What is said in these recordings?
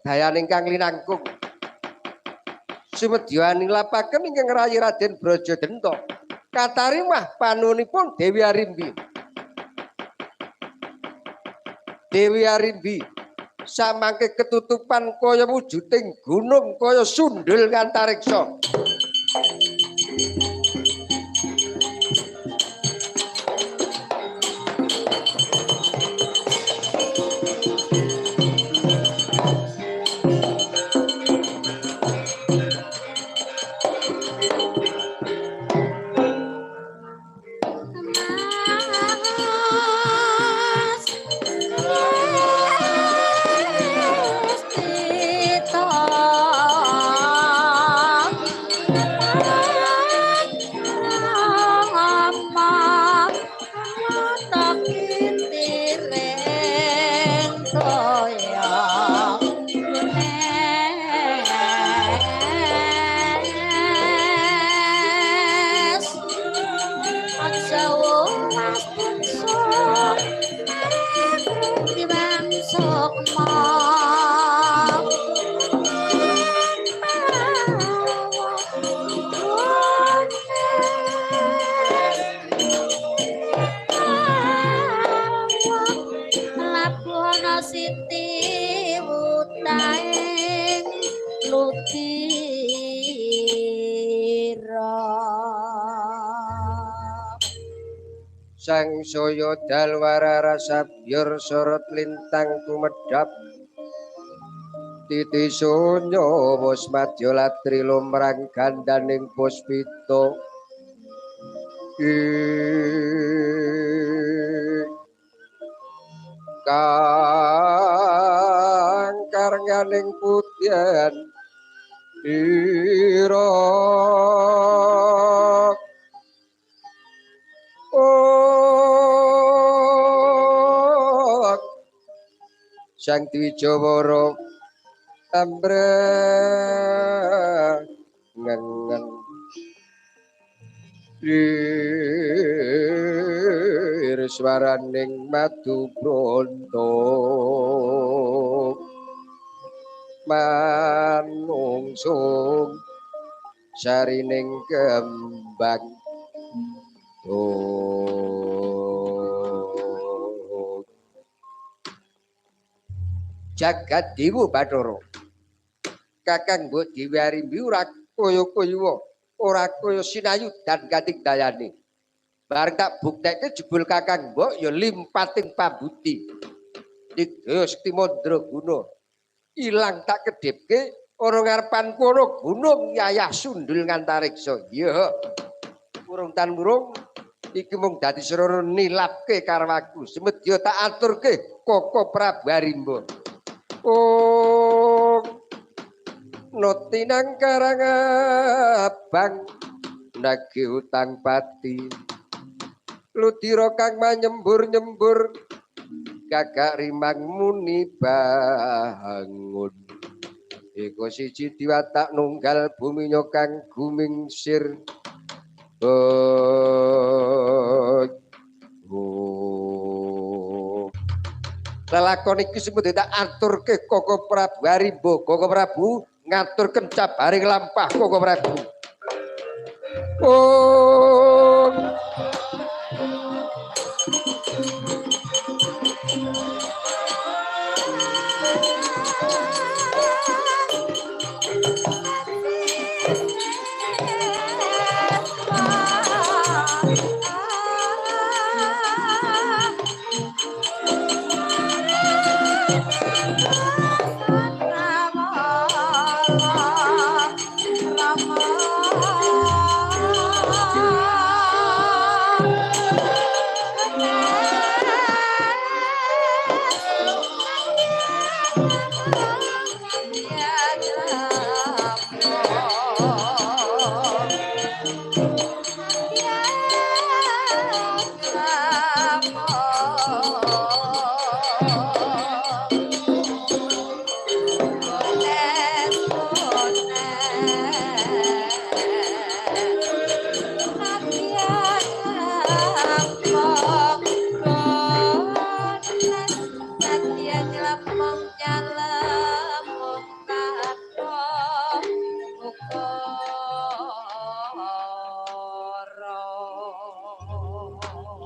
Dayaning kang linangkung. Sumedya nilapaken ingkang rayi Raden Brajadenta. Katarimah panunipun Dewi Arimbi. Dewi Arimbi samangke ketutupan kaya wujuding gunung kaya sundul ngantariksa. Sang saya dalwara rasabyor sorot lintang tumedhap titi sunyo wis madya latri lumrang gandaning puspita kang karenganing putyan ira. Sang Dwijawara ambre ngengen lir swaraning madu bronto manungsung sarining kembang. Jagat Dewa Bathara. Kakang mbok Dewi Arimbi ora kaya-kaya, ora kaya sinayu dan kating dayane. Bareng tak buktekke jebul kakang mbok ya limpating pambudi. Digdaya Sekti Mandraguna. Ilang tak kedhipke ora ngarepan kono gunung yayah sundul ngantariksa. Ya. Urung tan murung iki mung dadi srana nilapke karo aku. Semedya tak aturke Koko Prabu Arimba. Oh, noti nang karang abang nagih utang pati ludira kang manyembur-nyembur gagak rimang muni bangun iku siji diwatak nunggal bumi kang gumingsir. Lelakon iki semudhe tak aturke Koko Prabu Arimba. Koko Prabu ngaturken cabaring lampah Koko Prabu. Oh. Rama.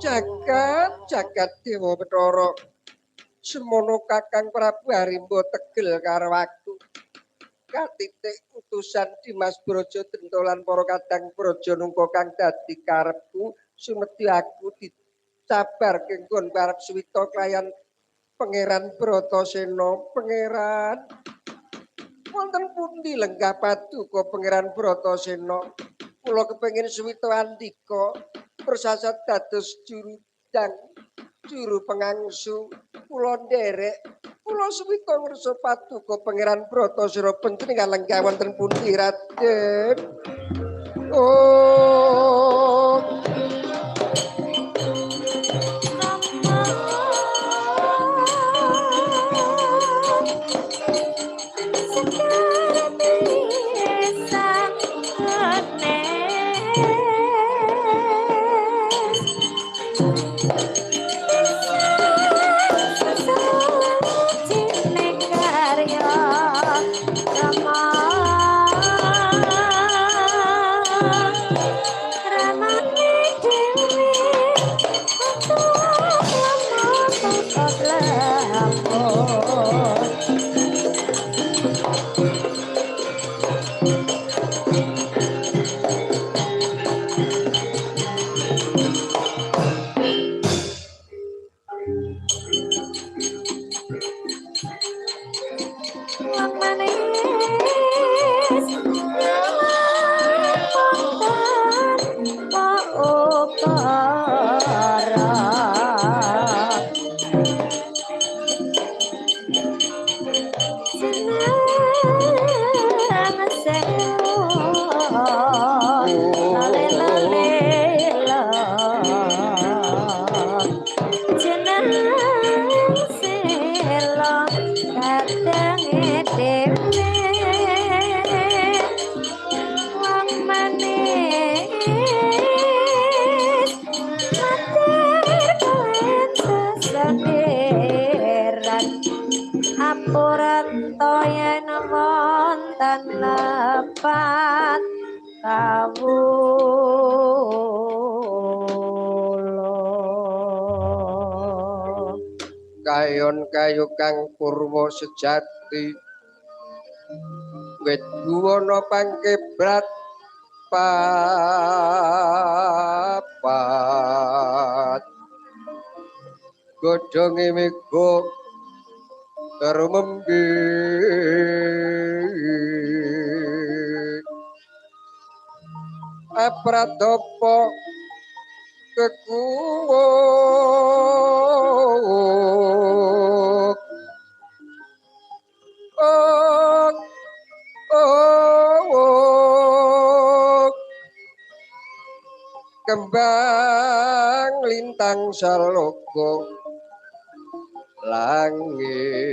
Jagat jagat Dewa Bathara. Semono Kakang Prabu Harimba tegel karo aku. Katitik utusan Dimas Brojo Dento lan para kadang Braja Nungka kang dadi karepku sumedhi aku dicabar kenggon arep suwita kelayan Pangeran Bratasena. Pangeran wonten pundi lenggah paduka Pangeran Bratasena? Kula kepengin suwita andika persasat dados juru dang, juru pengangsu. Kula nderek, kula suwita ngrsa paduka Pangeran Bratasena panjenengan lenggah wonten pundi Raden? Oh. Kayon kayu kang purwa sejati wit buwana pangkebrat papat godhonge mega terumembi apratapa kekuwuk ok ok kembang lintang saloka langit.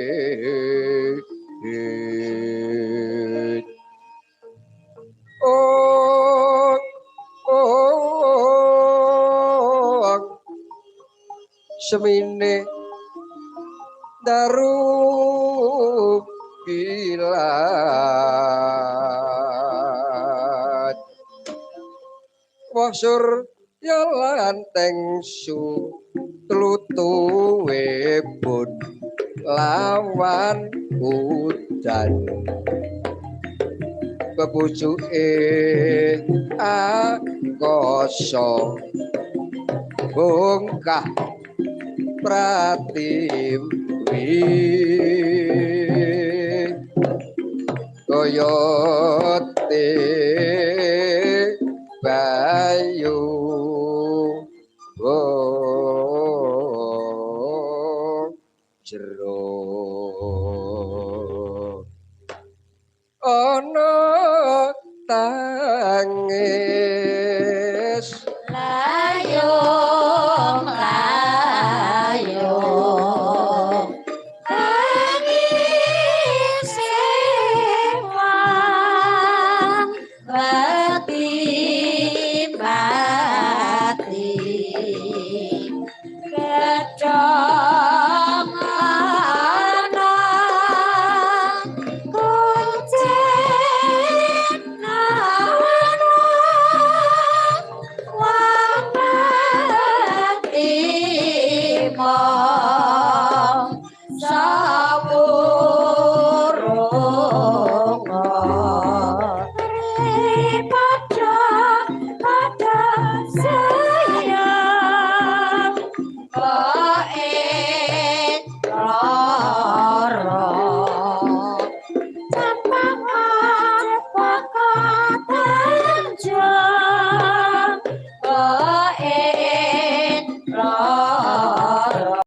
Ok ok semine daru kilat wasur ya lanteng su tlutuwe pun lawan udan kepucuke angkasa bongkah pratiwi koyote bayu jero ana tangis layung layung tangis sewang Trimo.